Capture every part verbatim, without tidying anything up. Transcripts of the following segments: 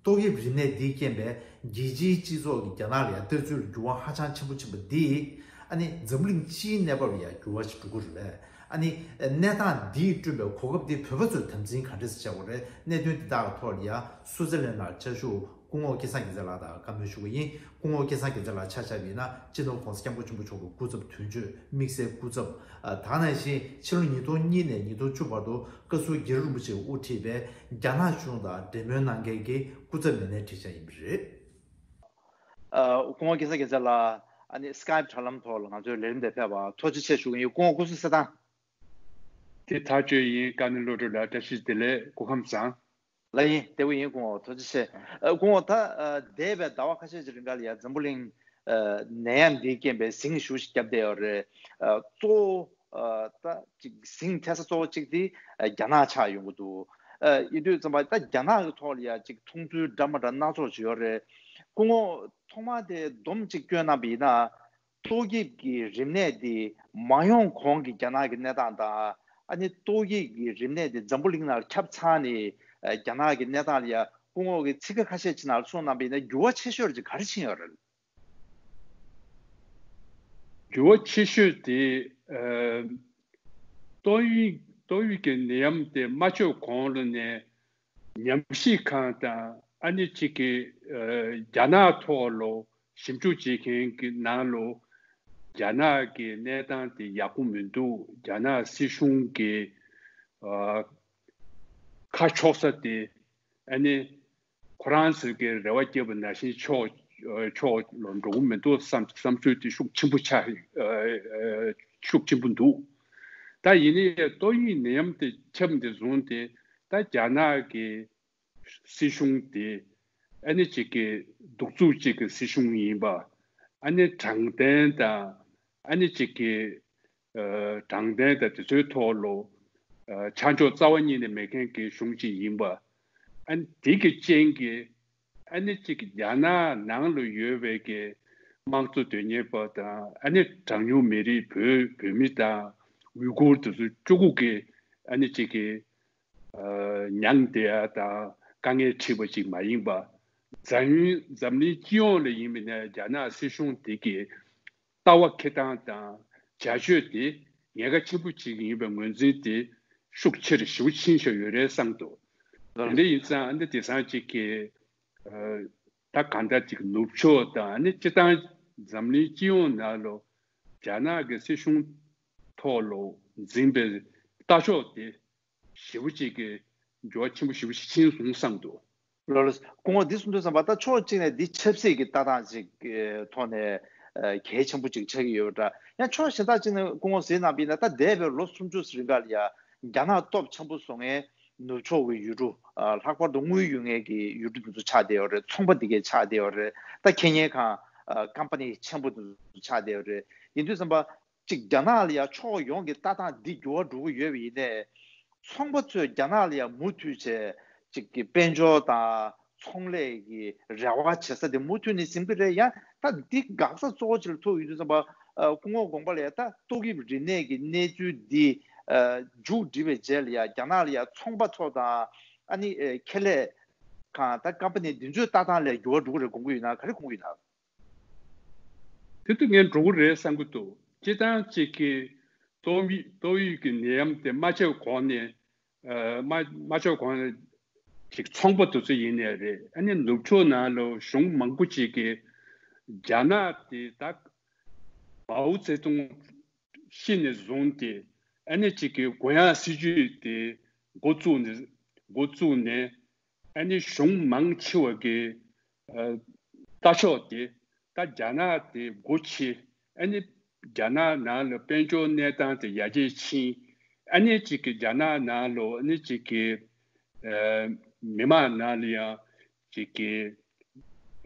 ཏོག་དབྱིབས་རིམས་ནད་འདིས་རྐྱེན་པས་རྒྱལ་སྤྱིའི་སྤྱི་ཚོགས་ཀྱི་རྒྱ་ནག་ལ་ཡང་ལྟ་ཚུལ་ལ་འགྱུར་བ་ཧ་ཅང་ཆེན་པོ་ཕྱིན་པ་འདིས་ཨ་ནི་འཛམ་བུ་གླིང་སྤྱིའི་གནས་བབ་ལ་ཡང་འགྱུར་བ་ཞིག་འགྲོ་གི་རེད་པས། ཨ་ནི་གནས་སྟངས་འདིས་བསྐྲུན་པའི་གོ་སྐབས་འདི་བོད་པ་ཚོས་དམ་འཛིན་ག་འདྲས་སེ་བྱ་དགོས་རེད། གནད་དོན་འདི་དག་གི་ཐོག་ལ་ཡང་སུའུ་ཙེར་ལན་ནང་བཅའ་བཞུགས་སྐུ་ངོ་སྐལ་བཟང་རྒྱལ་མཚན་ལགས་དང་བཀའ་མོལ་ཞུ་གི་ཡིན། སྐུ་ངོ་སྐལ་བཟང་རྒྱལ་མཚན་ལགས་ཆ་བཞག་པ་ཡིན་ན་སྤྱི་ནོར་༸གོང་ས་༸སྐྱབས་མགོན་ཆེན་པོ་མཆོག་གི་སྐུ་ཚབ་དོན་གཅོད་དམིགས་བསལ་སྐུ་ཚབ། ཨ། ད་ག་ནང་བཞིན་ཕྱི་ལོ་ཉིས་སྟོང་གཉིས་ནས་ཉིས་སྟོང་བཅུ་བར་དུ་བཀའ་ཟུར་རྒྱ་རི་རིན་པོ་ཆེས་དབུ་ཁྲིད་པའི་རྒྱ་ནག་གཞུང་དང་འབྲེལ་མོལ་གནང་མཁན་གྱི་སྐུ་ཚབ་མི་སྣའི་གྲས་ཆགས་ཡིན་པ་རེད། ཨ། སྐུ་ངོ་སྐལ་བཟང་རྒྱལ་མཚན་ལགས། ཨ་ནི་སི་ཀའེབ་དྲ་ལམ་ཐོག་ལ་ང་ཚོའི་ལས་རིམ་དེ་ཕེབས་པར་ཐུགས་རྗེ་ཆེ་ཞུ་གི་ཡིན། སྐུ་ངོ་སྐུ་གཟུགས་གསལ་ཐང་། དེ་ཐག་ཆོད་ཡིན། ཀ་ནི་བློ་གྲོས་ལགས། བཀྲ་ཤིས་བདེ་ལེགས། སྐུ་ཁམས་བཟང་། ལགས་ཡིན། བདེ་པོ་ཡིན། སྐུ་ངོ་ཐུགས་རྗེ་ཆེ། ཨ། སྐུ་ངོ་ད། ཨ། འདས་པའི་ཟླ་བ་ཁ་ཤས་ཀྱི་རིང་ག་ལ་ཡ་འཛམ་བུ་གླིང་། ཨ། ནད་ཡམས་འདིས་རྐྱེན་པས་ཟིང་ཞེ་པོ་ཞིག་བརྒྱབ་བསྡད་ཡོད་རེད། ཨ། གཙོ་བོ། ཨ། ད་ཅིག་ཟིང་ཐེབས་ས་གཙོ་བོ་གཅིག་དེ། ཨ། རྒྱ་ནག་ཆགས་ཡོང་གི་འདུག་ཨ། ཡིན་དུས་ཙམ་པ་ད་རྒྱ་ནག་གི་ཐོག་ལ་ཡ་ཅིག་མཐོང་ཚུལ་འདྲ་མི་འདྲ་སྣ་ཚོགས་ཅིག་ཡོད་རེད། སྐུ་ངོ་ཐོག་མར་དེ་སྡོམ་ཅིག་སྐྱོན་གནང་བ་ཡིན་ན། ཏོག་དབྱིབས་ཀྱི་རིམས་ནད་འདི་མ་ཡོང་གོང་གི་རྒྱ་ནག་གི་གནས་སྟངས་དང་། ཨ་ནི་ཏོག་དབྱིབས་ཀྱི་རིམས་ནད་འདི་འཛམ་བུ་གླིང་ནང་ཁྱབ་ཚར་ནས། ཨ། རྒྱ་ནག་གི་གནས་སྟངས་ལ་ཡ་སྐུ་ངོ་གིས་ཚིག་ཁ་ཁ་ཤས་ཅིག་ནང་གསུངས་གནང་བ་ཡིན་ན་འགྱུར་བ་ཆེ་ཤོས་ཅིག་ག་རེ་ཕྱིན་ཡོད་རེད། འགྱུར་བ་ཆེ་ཤོས་དེ། ཨ། ཏོག་དབྱིབས་ཏོག་དབྱིབས་ཀྱི་ནད་ཡམས་དེ་མ་བྱུང་གོང་ལ་ནས། ཉམས་ཞིབ་ཁང་དང་ཨ་ནི་གཅིག་གིས། ཨ། རྒྱ་ནག་ཐོག་ལ་ཞིབ་འཇུག་བྱེད་མཁན་གྱི་ནང་ལ་རྒྱ་ནག་གི་གནས་སྟངས་དེ་ཡག་པོ་མི་འདུག་རྒྱ་ནག་སྲིད་གཞུང་གི། ཨ། ཁ་ཕྱོགས་ས་དེ་ཨ་ནི་ཁོ་རང་ཚོས་ཀྱི་རེ་བ་བསྐྱེད་པ་ནང་བཞིན་ཕྱོགས་ཕྱོགས་ལ་འགྲོ་གི་མི་འདུག་བསམ་བསམ་ཚུལ་དེ་ཤུགས་ཆེན་པོ་ཆགས། ཨ། ཤུགས་ཆེན་པོ་འདུག་ད་ཡིན་ནའི་ཏོག་དབྱིབས་ནད་ཡམས་དེ་ཁྱབ་ནས་བཟུང་སྟེ་ད་རྒྱ་ནག་གི་སྲིད་གཞུང་དེ་ཨ་ནི་གཅིག་གི་གདུག་རྩུབ་གཅིག་གི་སྲིད་གཞུང་ཡིན་པ། ཨ་ནི་དྲང་བདེན་དང་ཨ་ནི་གཅིག་གི། ཨ། དྲང་བདེན་དང་དེ་ཚོའི་ཐོག་ལ། ཨ། ཆ་འཇོག་རྩ་བ་ཉིད་ནས་མེད་མཁན་གྱི་གཞུང་གཅིག་ཡིན་པ། ཨ་ནི་དེ་གི་རྐྱེན་གྱིས་ཨ་ནི་གཅིག་གི་རྒྱ་ནག་ནང་ལ་ཡོད་པའི་གི་དམངས་གཙོ་དོན་གཉེར་པ་དང་ཨ་ནི་གྲངས་ཉུང་མི་རིགས་བོད་བོད་མི་དང་ཝུའི་གུར་དེ་ཚོ་གཅིག་པུ་གི་ཨ་ནི་གཅིག་གི། ཨ། མྱངས་བསྡད་ཡ་དང་དཀའ་ངལ་འཕྲད་པ་ཅིག་མ་ཡིན་པ། འཛམ་གླིང་འཛམ་གླིང་སྤྱི་ཡོངས་ལ་ཡིན་པ་ནས་རྒྱ་ནག་སྲིད་གཞུང་དེ་གི་ལྟ་བ་འཁྱེར་སྟངས་དང་བྱ་སྤྱོད་དེ་ཉེན་ཁ་ཆེན་པོ་ཅིག་ཡིན་པའི་ངོས་འཛིན་དེ་ཤུགས་ཆེ་རུ་ཞེ་པོ་ཕྱིན་བཞག་ཡོད་རེད་བསམ་འདུག་དེ་འདྲ་ཡིན་ཙང་ཨ་ནི་དེང་སང་ཅིག་གི། ཨ། ད་གང་ལྟར་ཅིག་ནུབ་ཕྱོགས་དང་ཨ་ནི་སྤྱིར་བཏང་འཛམ་གླིང་སྤྱི་ཡོངས་ནང་ལ་རྒྱ་ནག་གི་སྲིད་གཞུང་ཐོག་ལ་འཛིན་པའི་ལྟ་ཕྱོགས་དེ་ཞེ་པོ་ཅིག་གི་འགྱུར་བ་ཆེན་པོ་ཞེ་པོ་ཞིག་ཕྱིན་སོང་བསམ་འདུག་ལགས་ལགས། སྐུ་ངོ་འདི་གསུང་དུས་ཙམ་པ་ད་ཕྱོགས་གཅིག་ནས་འདི་ཆབ་སྲིད་ཀྱི་ལྟ་སྟངས་ཅིག་གི་ཐོག་ནས། ཨ། གལ་ཆེན་པོ་ཅིག་ཆགས་ཀྱི་ཡོད་པ་འདྲ། ཡང་ཕྱོགས་གཞན་དག་ཅིག་ནས་སྐུ་ངོ་གཟིགས་གནང་བ་ཡིན་ན་ད་འདས་པའི་ལོ་སུམ་ཅུ་རིང་ག་ལ་ཡ་རྒྱ་ནག་སྟོབས་ཆེན་པོ་བཟོ་མཁན་ནུབ་ཕྱོགས་ཀྱི་ཡུལ་གྲུ། ཨ། ལྷག་པར་དུ་དངུལ་ཡོད་མཁན་གྱི་ཡུལ་གྲུ་དེ་ཚོ་ཆགས་བསྡད་ཡོད་རེད། ཚོང་པ་དེ་གས་ཆགས་བསྡད་ཡོད་རེད། ད་ཁེ་ཉེན་ཁང་། ཨ། ཀམ་པ་ནི་ཆེན་པོ་དེ་ཚོ་ཆགས་བསྡད་ཡོད་རེད། ཡིན་དུས་ཙམ་པ། གཅིག་རྒྱ་ནག་ལ་ཡང་ཕྱོགས་ཡོངས་ཀྱི་ལྟ་སྟངས་འདི་འགྱུར་བ་འགྲོ་གི་ཡོད་པ་ཡིན་ནའི། ཚོང་པ་ཚོས་རྒྱ་ནག་ལ་ཡང་མུ་མཐུད་བྱས་གཅིག་གི་དཔལ་འབྱོར་དང་ཚོང་ལས་ཀྱི་རེ་བ་བྱེད་ས་དེ་མུ་མཐུད་ནས་ཟིན་གྱི་རེད། ཡང་ད་འདི་འགག་ས་གཙོ་བོ་ཅིག་ལ་ཐུག་ཡོད་དུས་ཙམ་པ། ཨ། སྐུ་ངོ་དགོངས་པ་ལ་ཡང་ད་ཏོག་དབྱིབས་རིམས་ནད་ཀྱི་གནས་ཚུལ་འདི། ཨ། མཇུག་སྒྲིལ་བའི་རྗེས་ལ་ཡང་རྒྱ་ནག་ལ་ཡང་ཚོང་པ་ཚོ་དང་ཨ་ནི་ཁེ་ལས་ཁང་དང་ཀམ་པ་ནི་འདི་ཚོའི་ལྟ་སྟངས་ལ་འགྱུར་བ་འགྲོ་གི་རེད་དགོངས་ཀྱི་ཡོད་ན་ག་རེ་དགོངས་ཀྱི་ཡོད་ན། དེ་དུས་ངས་འགྲོ་གི་རེད་བསམ་གྱི་འདུག་སྤྱིར་བཏང་གཅིག་གི་ཏོག་དབྱིབས་ཏོག་དབྱིབས་ཀྱི་ནད་ཡམས་དེ་མ་ཆེ་བ་གོང་ནས། ཨ། མ་མ་ཆེ་བ་གོང་ནས་ཅིག་ཚོང་པ་དེ་ཚོ་ཡིན་ནའི་རེད། ཨ་ནི་ནུབ་ཕྱོགས་ནང་ལ་གཞུང་མང་པོ་ཅིག་གིས་རྒྱ་ནག་དེ་ད་མའོ་ཙེ་ཏུང་ཤི་ནས་བཟུང་སྟེ་ཨ་ནི་ཅིག་གི་གུ་ཡངས་སྲིད་ཇུས་དེ་འགོ་བཙུགས་ནས་འགོ་བཙུགས་ནས། ཨ་ནི་གཞུང་མང་ཆེ་བ་གི། ཨ། ལྟ་ཕྱོགས་དེ་ད་རྒྱ་ནག་དེ་སྒོ་ཕྱེ། ཨ་ནི་རྒྱ་ནག་ནང་ལ་དཔལ་འབྱོར་གནས་སྟངས་དེ་ཡར་རྒྱས་ཕྱིན། ཨ་ནི་གཅིག་གི་རྒྱ་ནག་ནང་ལ་ཨ་ནི་གཅིག་གི། ཨ། མི་མང་ནང་ལ་ཡང་གཅིག་གི།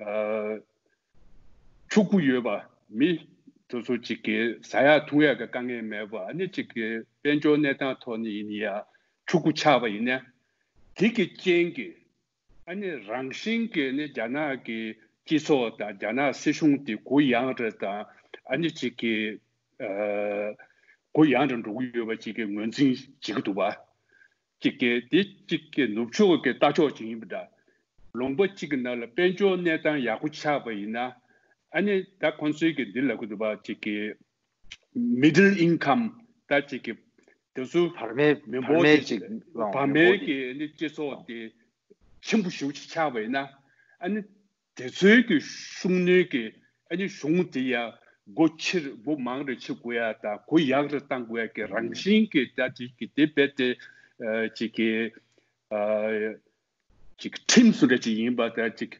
ཨ། ཕྱུག་པོ་ཡོད་པ། མི་དེ་ཚོ་གཅིག་གི་ཟ་ཡག་འཐུང་ཡག་གི་དཀའ་ངལ་མེད་པ། ཨ་ནི་གཅིག་གི་དཔལ་འབྱོར་གནས་སྟངས་ཐོག་ནས་ཡིན་ཡང་ཕྱུག་པོ་ཆགས་པ་ཡིན་ན། དེ་གི་རྐྱེན་གྱིས་ཨ་ནི་རང་བཞིན་གྱིས་ནི་རྒྱ་ནག་གི་སྤྱི་ཚོགས་དང་རྒྱ་ནག་སྲིད་གཞུང་དེ་གུ་ཡངས་རེ་དང་ཨ་ནི་གཅིག་གི། ཨ། གུ་ཡངས་རེ་འགྲོ་གི་ཡོད་པ་གཅིག་གི་ངོས་འཛིན་བྱེད་ཀྱི་འདུག་པ། གཅིག་གི་དེ་གཅིག་གི་ནུབ་ཕྱོགས་ཀྱི་ལྟ་ཕྱོགས་ཅིག་ཡིན་པ་འདྲ། ལུང་པ་གཅིག་གི་ནང་ལ་དཔལ་འབྱོར་གནས་སྟངས་ཡག་པོ་ཆགས་པ་ཡིན་ན། ཨ་ནི་ད་ཁོང་ཚོའི་གི་འདི་ལབ་གི་འདུག་པ། ཅིག་གི་middle income ད་ཅིག་གི་དེ་ཚོ་བར་མའི་མི་བར་འབོར་མའི་དེ་ཅིག་བར་མའི་གི་ཨ་ནི་སྤྱི་ཚོགས་དེ་ཆེན་པོ་ཞེ་པོ་ཅིག་ཆགས་པ་ཡིན་ན། ཨ་ནི་དེ་ཚོའི་གི་ཤུགས་སྣོན་གི་ཨ་ནི་གཞུང་དེ་ཡ་སྒོ་ཕྱིར་སྒོ་མང་རེ་ཕྱེ་དགོས་ཡ་དང་སྒོ་ཡག་རེ་བཏང་དགོས་ཡ་གི་རང་བཞིན་གི་ད་ཅིག་གི་དེ་རྦད་དེ་ཅིག་གི་ཅིག་ཁྲིམས་བཟོ་འདྲ་ཅིག་ཡིན་པ་དང་ཅིག་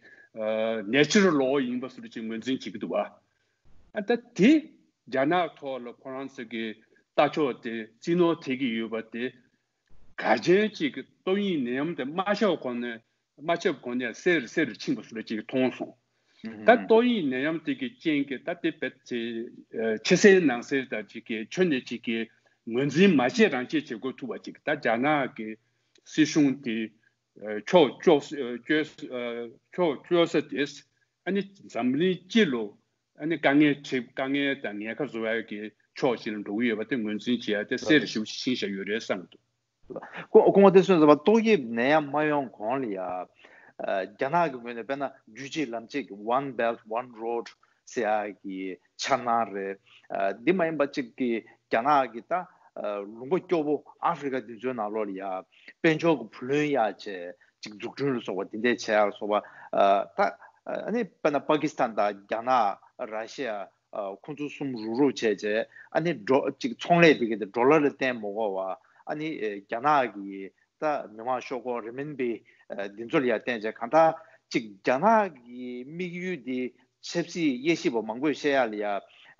ནེ་ཅུ་རལ་ལོ་ཡིན་པ་བཟོ་འདྲ་ཅིག་ངོས་འཛིན་བྱེད་ཀྱི་འདུག་བ། ཨ་ད་དེ་རྒྱ་ནག་ཐོག་ལ་ཁོ་རང་ཚོ་གི་ལྟ་ཕྱོགས་དེ་རྩིས་ནོར་ཐེབས་ཀྱི་ཡོད་པ་དེ། ག་ཅན་ཅིག་གི་ཏོག་དབྱིབས་ནད་ཡམས་དེ་མ་ཁྱབ་གོང་ནས་མ་ཁྱབ་གོང་ནས་གསལ་གསལ་རུ་ཕྱིན་པ་བཟོ་འདྲ་ཅིག་མཐོང་སོང་། ད་ཏོག་དབྱིབས་ནད་ཡམས་དེ་གི་རྐྱེན་གྱིས་ད་དེ་རྦད་དེ་ཕྱི་གསལ་ནང་གསལ་དང་ཅིག་གི་ཁྱོན་ནས་ཅིག་གི་ངོས་འཛིན་མ་བྱས་རང་བྱས་བྱེད་དགོས་ཐུག་པ་ཅིག་ད་རྒྱ་ནག་གི་སྲིད་གཞུང་དེ་ཕྱོགས་ཕྱོགས་བཅོས་ཕྱོགས་བཅོས་ས་དེས་ཨ་ནི་འཛམ་གླིང་སྤྱི་ལོ་ཨ་ནི་དཀའ་ངལ་འཕྲད་དཀའ་ངལ་དང་ཉེན་ཁ་བཟོ་ཡ་གི་ཕྱོགས་ཅིག་ལ་འགྲོ་གི་ཡོད་པ་དེ་ངོས་འཛིན་བྱེད་ཡ་དེ་གསལ་རུ་ཞེ་པོ་ཅིག་ཕྱིན་བཞག་ཡོད་རེད་བསམ་འདུག་སྐུ་ངོ་བསྟན་སྲུང་ཟེར་བ་ཏོག་དབྱིབས་ནད་ཡམས་མ་ཡོང་གོང་ལ་ཡ། རྒྱ་ནག་གི་ངོས་ནས་དཔེར་ན་རྒྱུད་གཅིག་ལམ་གཅིག One Belt One Road ཟེར་ཡ་གི་འཆར་སྣང་རེད། འདི་མ་ཡིན་པ་གཅིག་གི་རྒྱ་ནག་གི་ད་ལུང་པ་སྐྱོ་པོ་ཨ་ཧྥེ་རི་ཁ་འདི་ཚོའི་ནང་ལོགས་ལ་ཡ་དཔལ་འབྱོར་གྱི་བུ་ལོན་གཡར་བྱས་ཅིག་འཛུགས་སྐྲུན་ལ་སོགས་པ་འདི་འདྲས་བྱས་ཡ་ལ་སོགས་པ། ད་ཨ་ནི་དཔེར་ན་པ་ཀི་སི་ཐན་དང་རྒྱ་ནག་ར་ཤི་ཡ། ཁོང་ཚོ་གསུམ་རུག་རུག་བྱས་རྗེས་ཨ་ནི་འགྲོ་ཅིག་ཚོང་ལས་དེ་ག་དེ་ཌོ་ལར་ལ་བརྟེན་མ་དགོས་པ་ཨ་ནི་རྒྱ་ནག་གི་ད་མི་དམངས་ཤོག་སྒོར་རི་མིན་པི་འདི་ཚོ་ལ་ཡ་བརྟེན་བྱས་གང་ལྟར་ཅིག་རྒྱ་ནག་གི་དམིགས་ཡུལ་དེ་ཆབ་སྲིད་དབྱེ་ཞིབ་པ་མང་པོས་བཤད་ཡ་ལ་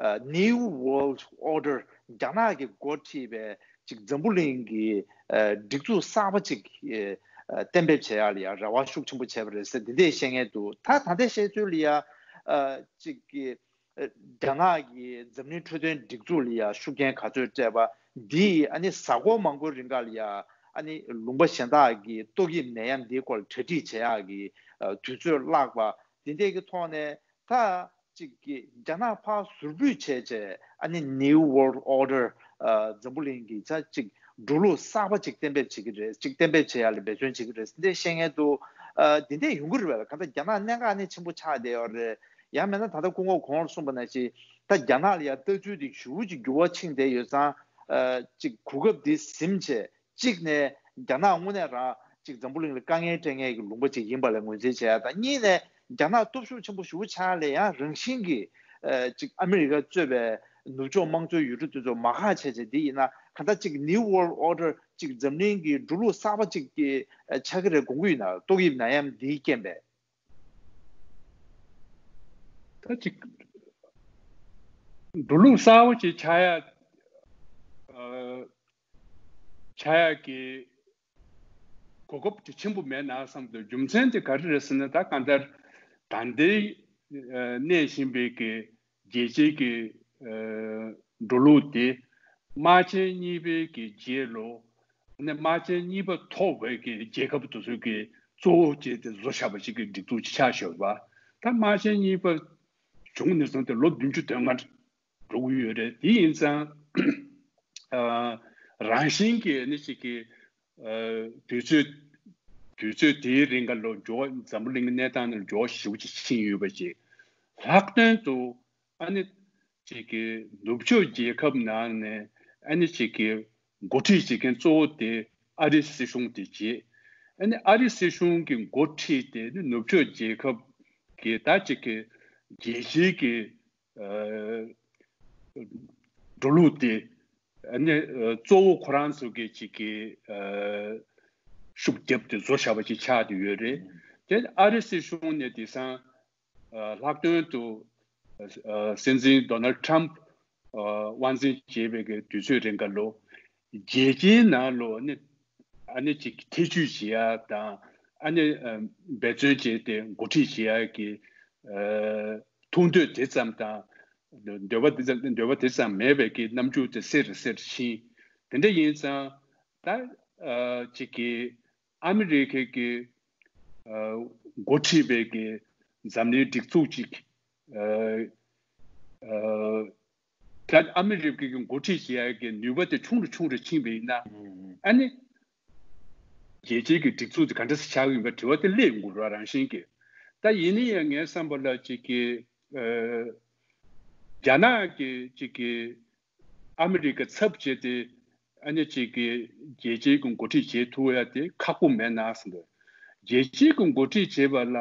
ཡ་New World Order རྒྱ་ནག་གི་འགོ་ཁྲིད་པའི་ཅིག་འཛམ་བུ་གླིང་གི་སྒྲིག་འཛུགས་གསར་པ་ཅིག་གཏན་འབེབས་བྱེད་ཡ་ལ་ཡ་རེ་བ་ཤུགས་ཆེན་པོ་བྱས་པ་རེད་ཟེར་འདི་འདྲས་བཤད་མཁན་འདུག་ད་ད་ལྟའི་བཤད་ཚུལ་ལ་ཡ་ཅིག་གི་རྒྱ་ནག་གིས་འཛམ་གླིང་འཕྲོད་བསྟེན་སྒྲིག་འཛུགས་ལ་ཡང་ཤུགས་རྐྱེན་ག་ཚོད་སྤྲད་པ་འདིས་ཨ་ནི་གཟའ་འཁོར་མང་པོའི་རིང་ག་ལ་ཡང་ཨ་ནི་ལུང་པ་གཞན་དག་གི་ཏོག་དབྱིབས་ནད་ཡམས་འདིའི་སྐོར་གྲ་སྒྲིག་བྱེད་ཡག་གི་དུས་ཚོད་བརླག་པ་འདི་འདྲས་ཀྱི་ཐོག་ནས་ད་ཅིག་གི་རྒྱ་ནག་ཕར་ཟུར་ཕུད་བྱས་བྱས་ཨ་ནི་New World Order འཛམ་བུ་གླིང་གི་ཆ་ཅིག་འགྲོ་ལུགས་གསར་པ་ཅིག་གཏན་འབེབས་བྱེད་ཀྱི་རེད། ཅིག་གཏན་འབེབས་བྱེད་ཡག་ལ་འབད་བརྩོན་བྱེད་ཀྱི་རེད་འདི་འདྲས་བཤད་མཁན་འདུག་འདི་འདྲས་ཡོང་གི་རེད་པས། གང་ལྟར་རྒྱ་ནག་གནད་འགག་ནི་ཆེན་པོ་ཆགས་བསྡད་ཡོད་རེད། ཡང་མིན་ན་ད་ལྟ་སྐུ་ངོ་གོང་ལ་གསུངས་པ་ནང་བཞིན་ད་རྒྱ་ནག་ལ་ཡང་ལྟ་ཚུལ་དེ་ཞེ་པོ་ཅིག་འགྱུར་བ་ཕྱིན་བསྡད་ཡོད་ཙང་། ཨ་ཅིག་གོ་སྐབས་འདི་ཟིན་བྱས་གཅིག་ནས་རྒྱ་ནག་དངོས་གནས་རང་ཅིག་འཛམ་བུ་གླིང་ལ་དཀའ་ངལ་སྤྲད་མཁན་གྱི་ལུང་པ་ཅིག་ཡིན་པ་ལ་ངོས་འཛིན་བྱས་ཡ་དང་། གཉིས་ནས་རྒྱ་ནག་སྟོབས་ཤུགས་ཆེན་པོ་ཞེ་པོ་ཆགས་ལ་ཡང་རང་བཞིན་གྱིས་ཨ་ཅིག་ཨ་མི་རི་ཀ་གཙོས་པའི་ནུབ་ཕྱོགས་དམངས་གཙོའི་ཡུལ་གྲུ་དེ་ཚོ་མ་ཁག་བྱས་བྱས་འདི་ཡིན་ན་གང་ལྟར་ཅིག་New World Order ཅིག་འཛམ་གླིང་གི་འགྲོ་ལུགས་གསར་པ་ཅིག་གི་ཆགས་ཀྱི་རེད་དགོངས་ཀྱི་ཡོད་ན། ཏོག་དབྱིབས་ནད་ཡམས་འདིའི་རྐྱེན་པས། ད་ཅིག་འགྲོ་ལུགས་གསར་པ་ཅིག་ཆགས་ཡ། ཆགས་ཡག་གི་གོ་སྐབས་དེ་ཆེན་པོ་མེད་ན་བསམ་འདུག་རྒྱུ་མཚན་དེ་ག་རེ་རེད་ཟེར་ན། ད་གང་ལྟར་ད་ལྟའི་གནས་བཞིན་པའི་གི་རྒྱལ་སྤྱིའི་གི་འགྲོ་ལུགས་དེ་དམག་ཆེན་གཉིས་པའི་གི་རྗེས་ལོ་ནས་དམག་ཆེན་གཉིས་པ་ཐོབ་པའི་གི་རྒྱལ་ཁབ་དེ་ཚོའི་གི་གཙོ་བོ་བྱས་ཏེ་བཟོ་བཞག་པ་ཞིག་གི་སྒྲིག་འཛུགས་ཅིག་ཆགས་བཞག་པ། ད་དམག་ཆེན་གཉིས་པ་བྱུང་ནས་བཟུང་སྟེ་ལོ་བདུན་ཅུ་དོན་ལྔ་འགྲོ་གི་ཡོད་རེད། དེ་ཡིན་ཙང་། ཨ་རང་བཞིན་གྱིས་ནི་ཅིག་གི་ཨ་དུས་ཚོད་དུས་ཚོད་དེའི་རིང་ག་ལོ་འགྱུར་བ་འཛམ་བུ་གླིང་གི་གནས་སྟངས་ནང་འགྱུར་བ་ཞེ་པོ་ཅིག་ཕྱིན་ཡོད་པ་ཅིག་ལྷག་དོན་དུ་ཨ་ནི་ཅིག་གི་ནུབ་ཕྱོགས་རྒྱལ་ཁབ་ནང་ནས་ཨ་ནི་ཅིག་གི་འགོ་ཁྲིད་བྱེད་མཁན་གཙོ་བོ་དེ་ཨ་རིའི་སྲིད་གཞུང་དེ་བྱེད། ཨ་ནི་ཨ་རིའི་སྲིད་གཞུང་གི་འགོ་ཁྲིད་དེ་ནི་ནུབ་ཕྱོགས་རྒྱལ་ཁབ་ཀྱི་ད་ཅིག་གི་རྒྱལ་སྤྱིའི་གི་ཨ་འགྲོ་ལུགས་དེ་ཨ་ནི་ཨ་གཙོ་བོ་ཁོ་རང་ཚོ་གི་ཅིག་གི་ཨ་ཤུགས་རྒྱབ་སྟེ་བཟོ་བཞག་པ་ཅིག་ཆགས་བསྡད་ཡོད་རེད། དེ་ཨ་རི་སྲིད་གཞུང་ནས་དེང་སང་ཨ་ལྷག་དོན་དུ་ཨ་སྲིད་འཛིན་ཌོ་ནལ་ཊམ་ཨ་དབང་འཛིན་བྱེད་པའི་གི་དུས་ཚོད་རིང་ག་ལོ་རྒྱལ་སྤྱིའི་ནང་ལོ་ནི་ཨ་ནི་ཅིག་ཐེ་བྱུས་བྱེད་ཡ་དང་ཨ་ནི་ཨ་འབད་བརྩོན་བྱས་ཏེ་འགོ་ཁྲིད་བྱེད་ཡ་གི་ཨ་ཐུགས་འདོད་དེ་ཙམ་དང་འདོད་པ་དེ་ཙམ་འདོད་པ་དེ་ཙམ་མེད་པའི་གི་རྣམ་འགྱུར་དེ་གསལ་རུ་གསལ་རུ་ཕྱིན། དེ་འདྲ་ཡིན་ཙང་ད་ཨ་ཅིག་གི་ཨ་མི་རི་ཀའི་གི་ཨ་འགོ་ཁྲིད་པའི་གི་འཛམ་གླིང་སྒྲིག་འཛུགས་ཅིག་ཨ་ཨ་ད་ཨ་མི་རི་ཀའི་གི་འགོ་ཁྲིད་བྱེད་ཡ་གི་ནུས་པ་དེ་ཆུང་རུ་ཆུང་རུ་ཕྱིན་པ་ཡིན་ན་ཨ་ནི་ རྒྱལ་སྤྱིའི་གི་སྒྲིག་འཛུགས་དེ་ག་འདྲ་སེ་ཆགས་ཀྱི་ཡིན་པ་དྲི་བ་དེ་སླེབས་ཡོང་གི་རེད་བ། རང་བཞིན་གྱིས། ད་ཡིན་ན་ཡང་ངའི་བསམ་པ་ལ་ཅིག་གི་ཨ་རྒྱ་ནག་གི་ཅིག་གི་ཨ་མི་རི་ཀ་ཚབ་བྱས་ཏེ་ཨ་ནི་ཅིག་གི་རྒྱལ་སྤྱིའི་གི་འགོ་ཁྲིད་བྱེད་ཐུབ་ཡ་དེ་ཁག་པོ་མེད་ན་ཟེར་འདུག་རྒྱལ་སྤྱིའི་གི་འགོ་ཁྲིད་བྱེད་པ་ལ་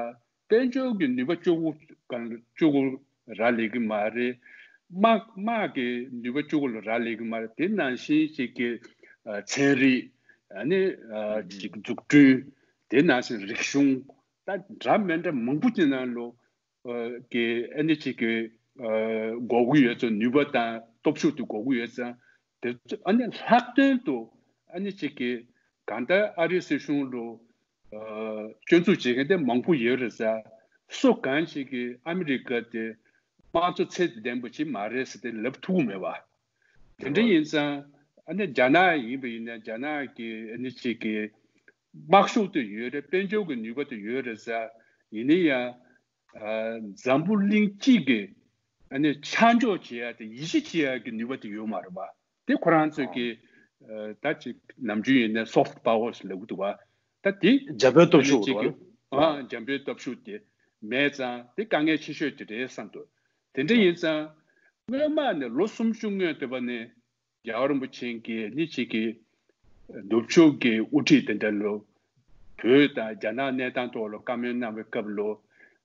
དཔལ་འབྱོར་གྱི་ནུས་པ་གཅིག་པུ་གཅིག་པུ་རག་ལས་ཀྱི་མ་རེད། དམག་དམག་གི་ནུས་པ་གཅིག་པུ་ལ་རག་ལས་ཀྱི་མ་རེད། དེ་ནང་བཞིན་ཅིག་གི་ཨ་ཚན་རིག་ཨ་ནི་ཨ་ཅིག་འཛུགས་སྐྲུན། དེ་ནང་བཞིན་རིག་གཞུང་། ད་འདྲ་མི་འདྲ་མང་པོ་ཅིག་ནང་ལོ་ཨ་གི་ཨ་ནི་ཅིག་གི་ཨ་དགོས་ཀྱི་ཡོད་ཚོ། ནུས་པ་དང་སྟོབས་ཤུགས་དེ་དགོས་ཀྱི་ཡོད་ཙང་། དེ་ཚོ་ཨ་ནི་ལྷག་དོན་དུ་ཨ་ནི་ཅིག་གི་གང་ལྟར་ཨ་རིའི་སྲིད་གཞུང་ལོ་ཨ་སྐྱོན་འཛུགས་བྱེད་མཁན་དེ་མང་པོ་ཡོད་རེད་ཟེར། སུ་གང་ཞིག་གིས་ཨ་མི་རི་ཀ་དེ་དམངས་གཙོ་ཚད་ལྡན་པ་ཅིག་མ་རེད་ཟེར་ཏེ་ལབ་ཐུབ་ཀྱི་མེད་པ། དེ་འདྲ་ཡིན་ཙང་ཨ་ནི་རྒྱ་ནག་ཡིན་པ་ཡིན་ན་རྒྱ་ནག་གི་ཨ་ནི་ཅིག་གི་དམག་ཤུགས་དེ་ཡོད་རེད། དཔལ་འབྱོར་གྱི་ནུས་པ་དེ་ཡོད་རེད་ཟེར། ཡིན་ན་ཡང་ཨ་འཛམ་བུ་གླིང་སྤྱི་གི་ཨ་ནི་ཆ་འཇོག་བྱེད་ཡ་དེ་ཡིད་ཆེས་བྱེད་ཡ་གི་ནུས་པ་དེ་ཡོད་མ་རེད་པ། དེ་ཁོ་རང་ཚོས་ཀྱི་ཨ་ད་ཅིག་ནམ་རྒྱུན་ཡིན་ན་སོཕ་པ་ཝར་ལབ་ཀྱི་འདུག་པ། ད་དེ་འཇམ་པོའི་ཨ་སྟོབས་ནི་ཤུགས་ཅིག་རེད་གི་པ། ཨ་འཇམ་པོའི་སྟོབས་ཤུགས་དེ་མེད་ཙང་དེ་དཀའ་ངལ་ཆེ་ཤོས་དེ་རེད་བསམ་འདུག་དེ་འདྲ་ཡིན་ཙང་སྔོན་མ་ནས་ལོ་སུམ་ཅུ་སྔོན་དུ་བ་ནས་རྒྱལ་བ་རིན་པོ་ཆེ་གིས་ནི་ཅིག་གི་ནུབ་ཕྱོགས་ཀྱི་དབུ་ཁྲིད་དེ་འདྲ་ལོ་བོད་དང་རྒྱ་ནག་གནས་སྟངས་ཐོག་ལ་བཀའ་མོལ་གནང་བའི་སྐབས་ལོ།